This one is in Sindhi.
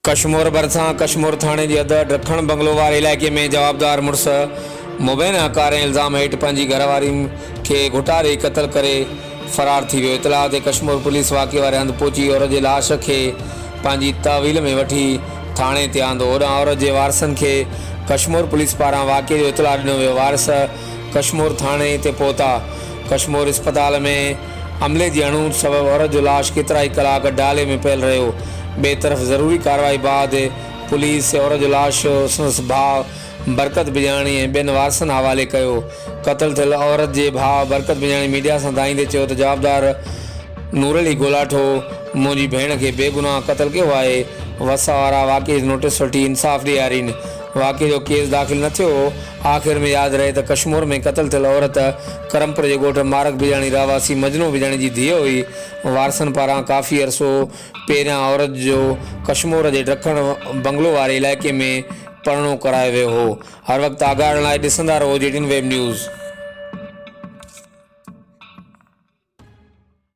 ڪشمور ڀرسان ڪشمور ٿاڻي جي حد ڊکڻ بنگلو واري علائقي ۾ جوابدار مڙس مبينا ڪارين الزام هيٺ پنهنجي گهر واري کي گهٽاري قتل ڪري فرار ٿي ويو. اطلاع تي ڪشمور پوليس واقعي واري هنڌ پهچي عورت جي لاش کي پنهنجي تحويل ۾ وٺي ٿاڻي تي آندو. هوڏانهن عورت جي وارثن کي ڪشمور پوليس پاران واقعي جو اطلاع ڏنو ويو. وارث ڪشمور ٿاڻي تي پهتا. ڪشمور اسپتال ۾ عملي جي اڻهوند سبب عورت جو لاش ڪيترائي ڪلاڪ ڊالي ۾ پيل رهيو. ٻئي طرف ضروري ڪارروائي بعد پوليس عورت جو لاش سندس ڀاء برڪت بجاڻي ۽ ٻين وارثن حوالي ڪيو. قتل ٿيل عورت جي ڀاء برڪت بجاڻي ميڊيا سان دانهيندي چيو ته جوابدار نورعلي گولاٺو منهنجي ڀيڻ کي بيگناهه قتل ڪيو آهي، وس وارا واقعي جو نوٽيس وٺي انصاف ڏيارين. واقعي جو ڪيس داخل نه ٿيو هو. آخر ۾ ياد رهي ته ڪشمور ۾ قتل ٿيل عورت ڪرمپور جي ڳوٺ مارڪ بجاڻي رهواسي مجنو بجاڻي جي ڌيء هئي. وارثن پاران ڪافي عرصو پهريان عورت جو ڪشمور جي ڊکڻ بنگلو واري علائقي ۾ پرڻو ڪرايو ويو هو. هر وقت آگاهه رهڻ لاء ڏسندا رهو جي ٽين ويب نيوز.